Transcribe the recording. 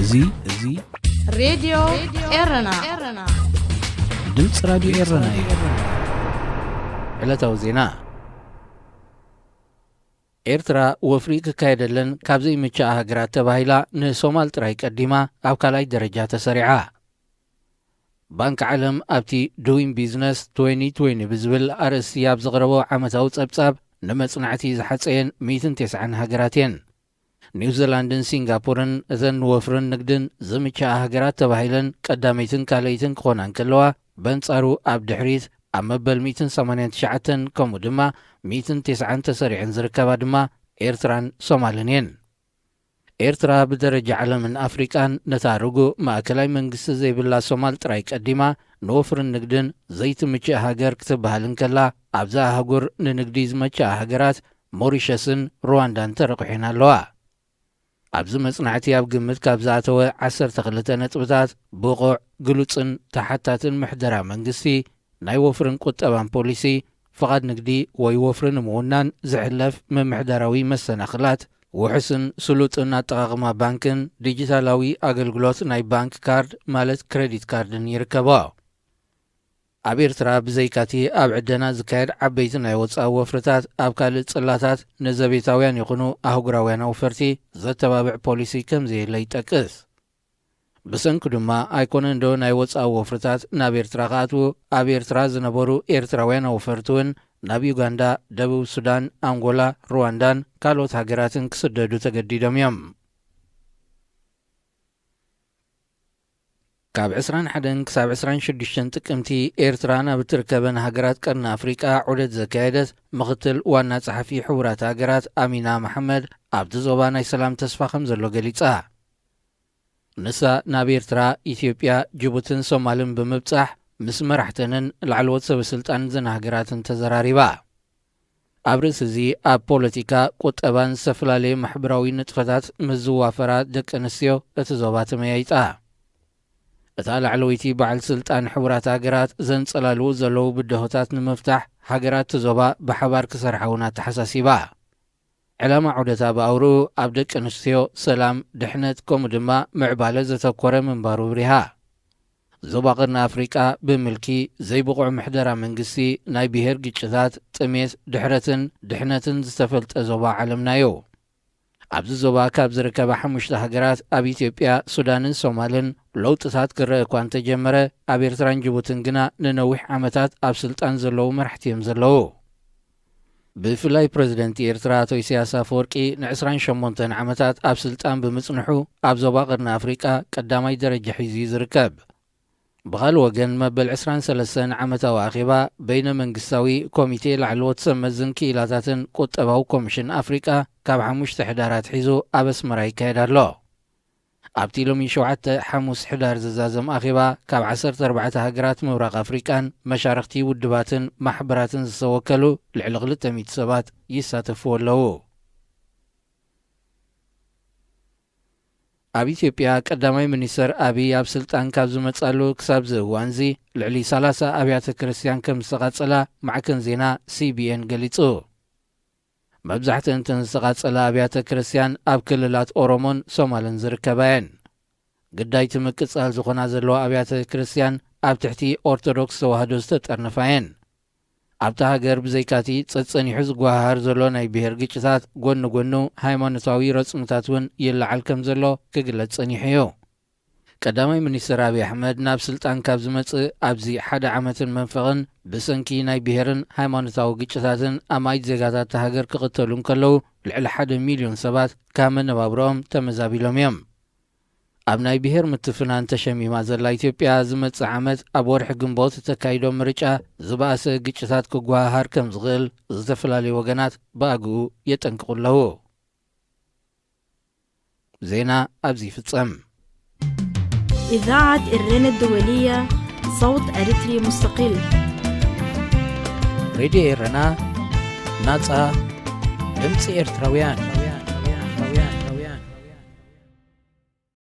እዚ እዚ ሬድዮ ኤረና። ድምፂ ራዲዮ ኤረና እዩ። ዕለታዊ ዜና። ኤርትራ ወፍሪ ክካየደለን ካብ ዘይምችኣ ሃገራት ተባሂላ ንሶማል ጥራይ ቀዲማ ኣብ ካልኣይ ደረጃ ተሰሪዓ። ባንክ ዓለም ኣብቲ Doing Business twenty twenty ብዝብል ኣርእስቲ ኣብ ዘቕረቦ ዓመታዊ ጸብጻብ፣ ንመጽናዕቲ ዝሓጸየን ሚእትን ተስዓን ሃገራት እየን። ኒውዚላንድን ሲንጋፖርን እተን ንወፍርን ንግድን ዝምችኣ ሃገራት ተባሂለን ቀዳመይትን ካልኣይትን ክኾና እንከለዋ፣ በንጻሩ ኣብ ድሕሪት ኣብ መበል ሚእትን ሰማንያን ትሽዓተን ከምኡ ድማ ሚእትን ተስዓን ተሰሪዐን ዝርከባ ድማ ኤርትራን ሶማልን እየን። ኤርትራ ብደረጃ ዓለምን ኣፍሪቃን ነታ ርጉእ ማእከላይ መንግስቲ ዘይብላ ሶማል ጥራይ ቀዲማ ንወፍርን ንግድን ዘይትምችእ ሃገር ክትበሃል እንከላ፣ ኣብዛ ኣህጉር ንንግዲ ዝመችኣ ሃገራት ሞሪሸስን ሩዋንዳን ተረቑሒን ኣለዋ። ኣብዚ መጽናዕቲ ኣብ ግምት ካብ ዝኣተወ ዓሰርተ ክልተ ነጥብታት፣ ብቑዕ፣ ግሉጽን ተሓታትን ምሕደራ መንግስቲ፣ ናይ ወፍርን ቁጠባን ፖሊሲ፣ ፍቓድ ንግዲ ወይ ወፍሪ ንምውናን ዝሕለፍ ምምሕዳራዊ መሰናኽላት፣ ውሑስን ስሉጥን ኣጠቓቕማ ባንክን ዲጂታላዊ ኣገልግሎት ናይ ባንክ ካርድ ማለት ክሬዲት ካርድን ይርከቦ። ኣብ ኤርትራ ብዘይካቲ ኣብ ዕደና ዝካየድ ዓበይቲ ናይ ወጻኢ ወፍርታት፣ ኣብ ካልእ ጽላታት ንዘቤታውያን ይኹኑ ኣህጉራውያን ኣውፈርቲ ዘተባብዕ ፖሊሲ ከም ዘየለ ይጠቅስ። ብሰንኩ ድማ ኣይኮነን ዶ ናይ ወጻኢ ወፍርታት ናብ ኤርትራ ክኣትዉ፣ ኣብ ኤርትራ ዝነበሩ ኤርትራውያን ኣውፈርቲ እውን ናብ ዩጋንዳ፣ ደቡብ ሱዳን፣ ኣንጎላ፣ ሩዋንዳን ካልኦት ሃገራትን ክስደዱ ተገዲዶም እዮም። ካብ ዕስራን ሓደን ክሳብ ዕስራን ሽዱሽተን ጥቅምቲ፣ ኤርትራ ናብ እትርከበን ሃገራት ቀርኒ ኣፍሪቃ ዑደት ዘካየደት ምኽትል ዋና ጸሓፊ ሕቡራት ሃገራት ኣሚና መሓመድ፣ ኣብቲ ዞባ ናይ ሰላም ተስፋ ከም ዘሎ ገሊጻ። ንሳ ናብ ኤርትራ፣ ኢትዮጵያ፣ ጅቡትን ሶማልን ብምብጻሕ፣ ምስ መራሕተንን ላዕለዎት ሰበ ስልጣን እዘን ሃገራትን ተዘራሪባ። ኣብ ርእሲ እዚ፣ ኣብ ፖለቲካ፣ ቁጠባን ዝተፈላለዩ ማሕበራዊ ንጥፈታት ምስ ዝዋፈራ ደቂ ኣንስትዮ እቲ ዞባ ተመያይጣ። እታ ላዕለወይቲ በዓል ስልጣን ሕቡራት ሃገራት፣ ዘንጸላልዉ ዘለዉ ብድሆታት ንምፍታሕ፣ ሃገራት እቲ ዞባ ብሓባር ክሰርሓ እውን ኣተሓሳሲባ። ዕላማ ዑደታ ብኣውርኡ ኣብ ደቂ ኣንስትዮ፣ ሰላም፣ ድሕነት፣ ከምኡ ድማ ምዕባለ ዘተኮረ ምንባሩ ኣብሪሃ። ዞባ ቀርኒ ኣፍሪቃ ብምልኪ፣ ዘይብቑዕ ምሕደራ መንግስቲ፣ ናይ ብሄር ግጭታት፣ ጥሜት፣ ድሕረትን ድሕነትን ዝተፈልጠ ዞባ ዓለምና እዩ። ኣብዚ ዞባ ካብ ዝርከባ ሓሙሽተ ሃገራት፣ ኣብ ኢትዮጵያ፣ ሱዳንን ሶማልን ለውጥታት ክረአ እኳ እንተጀመረ፣ ኣብ ኤርትራን ጅቡትን ግና ንነዊሕ ዓመታት ኣብ ስልጣን ዘለዉ መራሕቲ እዮም ዘለዉ። ብፍላይ ፕረዚደንት ኤርትራ ኣቶ ኢሳያስ ኣፈወርቂ ንዕስራን ሸሞንተን ዓመታት ኣብ ስልጣን ብምጽንሑ፣ ኣብ ዞባ ቀርኒ ኣፍሪቃ ቀዳማይ ደረጃ ሒዙ እዩ ዝርከብ። ብኻልእ ወገን፣ መበል ዕስራን ሰለስተን ዓመታዊ ኣኼባ በይነ መንግስታዊ ኮሚቴ ላዕለዎት ሰብ መዝን ክኢላታትን ቁጠባዊ ኮሚሽን ኣፍሪቃ ካብ ሓሙሽተ ሕዳር ኣትሒዙ ኣብ ኣስመራ ይካየድ ኣሎ። ኣብቲ ሎሚ ሸውዓተ ሓሙስ ሕዳር ዝዛዘም ኣኼባ፣ ካብ ዓሰርተ ኣርባዕተ ሃገራት ምብራቕ ኣፍሪቃን መሻርኽቲ ውድባትን ማሕበራትን ዝተወከሉ ልዕሊ ክልተ ሚእቲ ሰባት ይሳተፍዎ ኣለዉ። ኣብ ኢትዮጵያ፣ ቀዳማይ ሚኒስተር ኣብይ ኣብ ስልጣን ካብ ዝመጻሉ ክሳብ እዚ እዋንዚ፣ ልዕሊ ሰላሳ ኣብያተ ክርስቲያን ከም ዝተቓጸላ ማዕከን ዜና ሲቢኤን ገሊጹ። መብዛሕትአን እተን ዝተቓጸላ ኣብያተ ክርስቲያን ኣብ ክልላት ኦሮሞን ሶማልን ዝርከባ እየን። ግዳይ እቲ ምቅጻል ዝኾና ዘለዋ ኣብያተ ክርስቲያን ኣብ ትሕቲ ኦርቶዶክስ ተዋህዶ ዝተጠርነፋ እየን። ኣብታ ሃገር ብዘይካቲ ጸጸኒሑ ዝጓሃሃር ዘሎ ናይ ብሄር ግጭታት፣ ጎኒ ጎኑ ሃይማኖታዊ ረጽምታት እውን ይለዓል ከም ዘሎ ክግለጽ ጸኒሑ እዩ። ቀዳማይ ሚኒስትር ኣብይ ኣሕመድ ናብ ስልጣን ካብ ዝመጽእ ኣብዚ ሓደ ዓመትን መንፈቕን፣ ብሰንኪ ናይ ብሄርን ሃይማኖታዊ ግጭታትን ኣማኢት ዜጋታት እታ ሃገር ክቕተሉ እንከለዉ፣ ልዕሊ ሓደ ሚልዮን ሰባት ካብ መነባብሮኦም ተመዛቢሎም እዮም። ኣብ ናይ ብሄር ምትፍናን ተሸሚማ ዘላ ኢትዮጵያ፣ ዝመጽእ ዓመት ኣብ ወርሒ ግንቦት እተካይዶ ምርጫ ዝበኣሰ ግጭታት ክጓሃሃር ከም ዝኽእል ዝተፈላለዩ ወገናት ብኣግኡ የጠንቅቑ ኣለዉ። ዜና ኣብዚ ይፍጸም። إذاعة إرنا الدولية، صوت أريتري مستقل. ሬድዮ ኤረና፣ ናጻ ድምጺ ኤርትራውያን።